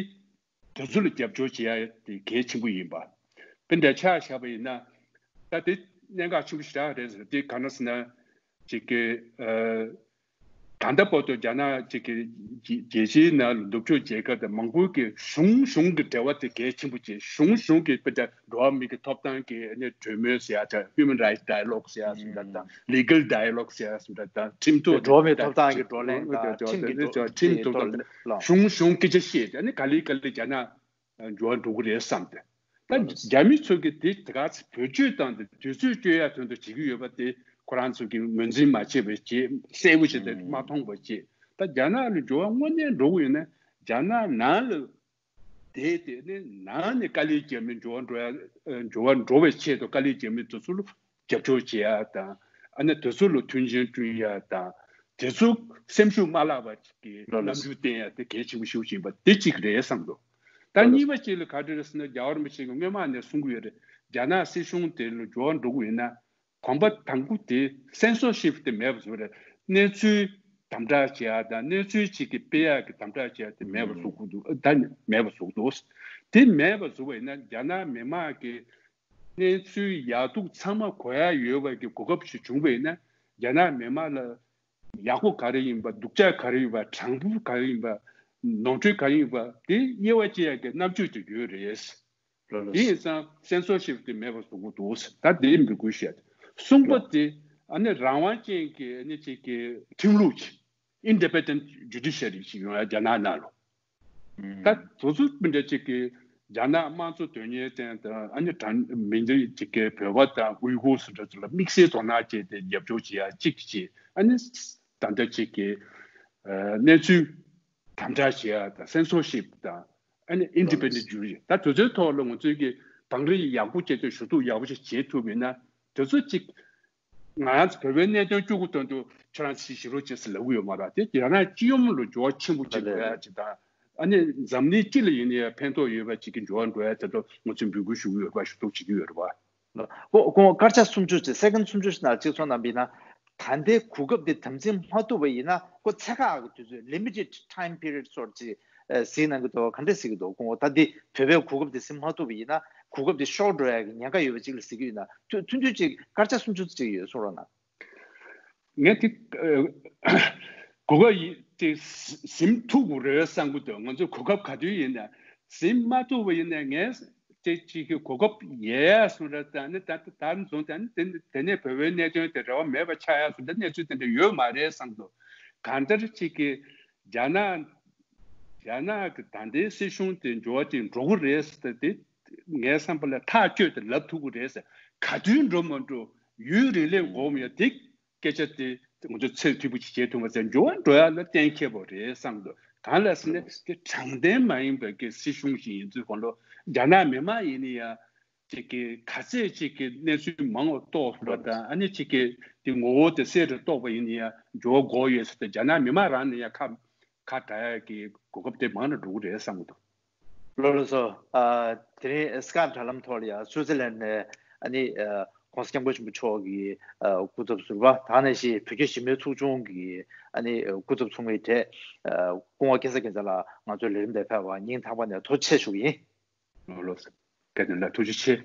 དེ་ཚོ་ལ་རྒྱབ་སྐྱོར་བྱེད་ཡ་དེ་གལ་ཆེན་པོ་ཡིན་པ། དཔེ་འདྲ་ཆ་བཞག་པ་ཡིན་ན། ད་དེ་གནད་འགག་ཆེན་པོ་ཞེ་དྲག་རེད་ཟེར། དེ་ག་རེ་ཟེར་ན། ཅིག་གི་ཨ། ད་ལྟ་བར་དུ་རྒྱ་ནག་ཅིག་གི་རྒྱལ་སྤྱིའི་ནང་ལ་ནུབ་ཕྱོགས་རྒྱལ་ཁབ་དང་མང་པོ་གི་གཞུང་གཞུང་གི་འབྲེལ་བ་དེ་གལ་ཆེན་པོ་བྱས། གཞུང་གཞུང་གི་དཔེར་ན་འགྲོ་བ་མི་གི་ཐོབ་ཐང་གི་ཨ་ནི་གྲོས་མོལ་ཟེར་ཡ་དང་Human Rights Dialogue ཟེར་ཡ་སུ་འདྲ་དང་Legal Dialogue ཟེར་ཡ་སུ་འདྲ་དང་ཁྲིམས་ཐོག་འགྲོ་བ་མིའི་ཐོབ་ཐང་གི་བགྲོ་གླེང་དང་ཁྲིམས་ཀྱི་བགྲོ་གླེང་། ཁྲིམས་ཐོག་གཞུང་གཞུང་སྐད་ཆ་བཤད་དེ་ཨ་ནི་ག་ལེ་ག་ལེ་རྒྱ་ནག་འགྱུར་བ་འགྲོ་གི་རེད་བསམ་སྟེ། ད་རྒྱ་མི་ཚོ་གིས་དེ་དེ་ག་ཚོད་བེད་སྤྱོད་བཏང་སྟེ་དུས་ཚོད་སྤྲོད་ཡ་དོན་དུ་བྱེད་ཀྱི་ཡོད་པ་དེ་ཁོ་རང་ཚོ་གིས་ངོས་འཛིན་མ་བྱས་པ་བྱས། གསལ་པོ་བྱས་ཏེ་མ་མཐོང་བ་བྱས། ད་རྒྱ་ནག་ལ་འགྱུར་བ་དངོས་གནས་འགྲོ་གི་ཡོད་ན་རྒྱ་ནག་ནང་ལ་བསྡད་དེ་ནི་ནང་ནས་དཀའ་ལས་རྒྱག་མི་འགྱུར་བ་འགྲོ་ཡ་འགྱུར་བ་འགྲོ་བའི་ཆེད་དུ་དཀའ་ལས་རྒྱག་མི་དེ་ཚོ་ལ་རྒྱབ་སྐྱོར་བྱེད་ཡ་དང་། ཨ་ནི་དེ་ཚོ་ལ་མཐུན་རྐྱེན་བསྐྲུན་ཡ་དང་། དེ་ཚོ་སེམས་ཤུགས་མ་བརླག་པ་ཅིག་གི་ལགས་ལགས། རྣམ་འགྱུར་བསྟན་ཡ་དེ་གལ་ཆེན་པོ་ཞིག་ཡིན་པ་དེ་གཅིག་རེད་བསམ་འདུག་ད་ལགས་གཉིས་པ་ཅིག་ལ་ག་རེ་རེད་ཟེར་ན། རྒྱལ་བ་རིན་པོ་ཆེ་གིས་སྔོན་མ་ནས་གསུང་གི་ཡོད་རེད། རྒྱ་ནག་སྲིད་གཞུང་དེ་ལ་འགྱུར་བ་འགྲོ་གི་ཡོད་ན་གོམ་པ་དང་པོ་དེ་censorship་དེ་མེད་པ་བཟོ་རེད། གནས་ཚུལ་དམ་དྲག་བྱེད་ཡ་དང་གནས་ཚུལ་ཅིག་གི་སྤེལ་ཡ་གི་དམ་དྲག་བྱེད་ཡ་དེ་མེད་པ་བཟོ་དགོས་འདུག་ད་མེད་པ་བཟོ་དགོས་འདུག་དེ་མེད་པ་བཟོ་བ་ཡིན་ན་རྒྱ་ནག་མི་དམངས་ཀྱི་གནས་ཚུལ་ཡག་སྡུག་ཚང་མ་གོ་ཡ་ཡོད་པ་གི་གོ་སྐབས་ཤིག་བྱུང་བ་ཡིན་ན། རྒྱ་ནག་མི་དམངས་ལ་ཡག་པོ་ག་རེ་ཡིན་པ། སྡུག་ཅག་ག་རེ་ཡིན་པ། དྲང་པོ་ག་རེ་ཡིན་པ། ནོར་འཁྲུལ་ག་རེ་ཡིན་པ་དེ་དབྱེ་བ་ཕྱེ་ཡ་གི་རྣམ་དཔྱོད་དེ་ཡོད་རེད། དེ་ཡིན་ཙང་censorship་དེ་མེད་པ་བཟོ་དགོས་འདུག་ད་དེ་འབོད་སྐུལ་བྱས། གསུམ་པ་དེ་ཨ་ནི་རང་དབང་ཅན་གྱི་ཨ་ནི་ཅིག་གི་ཁྲིམས་ལུགས་ཅིག Independent Judiciary་ཞིག་ཡོང་ཡ་རྒྱ་ནག་ནང་ལ། ད་དེ་ཚོ་མི་འདྲ་ཅིག་གིས་རྒྱ་ནག་དམངས་གཙོ་དོན་གཉེར་ཅན་དང་ཨ་ནི་གྲངས་མི་འདྲ་ཅིག་གིས་བོད་པ་དང་ཝུའི་གུར་སུ་འདྲ་ཚོ་ལ་དམིགས་བསལ་དོ་སྣང་བྱས་ཏེ་རྒྱབ་སྐྱོར་བྱེད་ཡ་གཅིག་བྱས། ཨ་ནི་ད་ལྟ་ཅིག་གིས་ཨ་གནས་ཚུལ་དམ་དྲག་བྱེད་ཡ་དང་censorship་དང་ཨ་ནི་independent jury་ད་དེ་ཚོའི་ཐོག་ལ་ང་ཚོའི་གི་དང་རི་ཡག་པོ་བྱས་ཏེ་ཞུ་གཏུག་ཡག་པོ་ཞིག་བྱེད་ཐུབ་མེད་ན་དེ་ཚོ་ཅིག་ང་རང་ཚོ་བོད་པའི་གནད་དོན་སྐྱོ་པོ་དོན་དུ་ཁྱེད་རང་ཚོས་ཞིབ་རོགས་བྱེད་ཟེར་ལབ་ཀྱི་ཡོད་མ་རེད། དེ་རྒྱ་ནག་སྤྱི་ཡོངས་ལ་འགྱུར་བ་ཆེན་པོ་ཅིག་འགྲོ་ཡ་ཅིག་དང་། ཨ་ནི་འཛམ་གླིང་སྤྱི་ལ་ཡིན་ནའི་ཕན་ཐོགས་ཡོད་པ་ཅིག་གི་འགྱུར་བ་འགྲོ་ཡ་དེ་ཚོ་ང་ཚོས་འབོད་སྐུལ་ཞུ་གི་ཡོད་རེད་པ། ཞུ་གཏུག་བྱེད་ཀྱི་ཡོད་རེད་པ། ཁོ་ཁོ་སྐར་ཆ་སུམ་ཅུ་ཅིག་second་སུམ་ཅུ་ཞིག་ནང་གཅིག་ཚོ་ནང་བྱས་ན། ད་ལྟའི་གོ་སྐབས་དེ་དམ་འཛིན་མ་ཐུབ་པ་ཡིན་ན་ཁོ་ཚད་བཀག་གི་དུས་ཚོད་limited time period་སོགས་ཅིག་ཨ་གཟིགས་གནང་གི་འདུག་ག་འདྲ་གཟིགས་ཀྱི་འདུག་ཁོང་ད་འདི་བོད་པའི་གོ་སྐབས་དེ་ཟིན་མ་ཐུབ་པ་ཡིན་ན་གོ་སྐབས་དེ་ཤོར་འགྲོ་ཡ་གི་ཉེན་ཁ་ཡོད་པ་ཅིག་ལ་གཟིགས་ཀྱི་ཡོད་ན། ཐུང་ཐུང་ཐུང་ཅིག་སྐར་ཆ་སུམ་ཅུ་ཅིག་ཡོད་གསུང་རོགས་གནང་། ངས་དེ་ གོ་སྐབས་ཡི་དེ་ཟིན་ཐུབ་དགོས་རེད་བསམ་གི་འདུག་ང་ཚོས་གོ་སྐབས་ག་དུས་ཡིན་ན་ཟིན་མ་ཐུབ་པ་ཡིན་ན་ངས་དེ་གཅིག་གི་གོ་སྐབས་ཡལ་ཡ་སོང་ར། ད་ནི་ད་ད་ནི་བཟུང་ད་ནི་དེ་དེ་ནས་བོད་པའི་གནད་དོན་དེ་རེ་བ་མེད་པ་ཆགས་ཡ་སོང་། ད་གནས་ཚུལ་དེ་འདྲ་ཡོད་མ་རེད་བསམ་འདུག་གང་ལྟར་གཅིག་གི་རྒྱ་ནག་རྒྱ་ནག་གི་ད་ལྟའི་སྲིད་གཞུང་དེ་འགྱུར་བ་དེ་འགྲོ་གི་རེད་ཟེར་ཏེ། ངའི་བསམ་པ་ལ་ཐག་གཅོད་དེ་ལབ་ཐུབ་ཀྱི་རེད་ཟེར། ག་དུས་འགྲོ་མ་འགྲོ་ཡུན་རིང་ལས་འགོར་མི་ཡ་དེ་སྐད་ཆ་དེ་ང་ཚོ་ཚད་མཐོན་པོ་ཅིག་བྱེད་ཐུབ་པ་ཟེར། འགྱུར་བ་འགྲོ་ཡ་ལ་གཏན་འཁེལ་བ་རེད་བསམ་འདུག་གང་ལ་ཟེར་ན་དེ་དྲང་བདེན་མ་ཡིན་པའི་གི་སྲིད་གཞུང་ཞིག་ཡིན་ཚུལ་གོང་ལོ་རྒྱ་ནག་མི་མང་ཡིན་ནི་ཡ་ཅིག་གི་ག་ཚད་ཅིག་གི་གནས་ཚུལ་མང་བ་རྟོགས་པ་དང་ཨ་ནི་ཅིག་གི་དེ་ངོ་བོ་དེ་གསལ་རུ་རྟོགས་པ་ཡིན་ནི་ཡ་འགྱུར་བ་འགོར་ཡོད་ཟེར་ཏེ་རྒྱ་ནག་མི་མང་རང་ནས་ཡ་ཁ་ཁ་གྲག་ཡ་གི་གོ་སྐབས་དེ་མང་རུ་འགྲོ་གི་རེད་བསམ་གི་འདུག་ལགས་ལགས་སོ། ཨ་དེ་རིང་སི་ཀའེབ་དྲ་ལམ་ཐོག་ལ་ཡང་སུའུ་ཙི་ལན་ནས་ཨ་ནི་ཨ་༸གོང་ས་༸སྐྱབས་མགོན་ཆེན་པོ་མཆོག་གི་ཨ་སྐུ་ཚབ་ཟུར་པ་དང་ནང་བཞིན་བོད་བརྒྱུད་གཞིས་མེད་ཚོགས་ཆུང་གི་ཨ་ནི་སྐུ་ཚབ་ཚོགས་མིའི་གྲས་ཨ་སྐུ་ངོ་སྐལ་བཟང་རྒྱལ་མཚན་ལགས་ང་ཚོའི་ལས་རིམ་དེར་ཕེབས་པར་སྙིང་ཐག་པ་ནས་ཐུགས་རྗེ་ཆེ་ཞུ་གི་ཡིན། ལགས་ལགས་སོ། བཀའ་དྲིན་ལ་ཐུགས་རྗེ་ཆེ།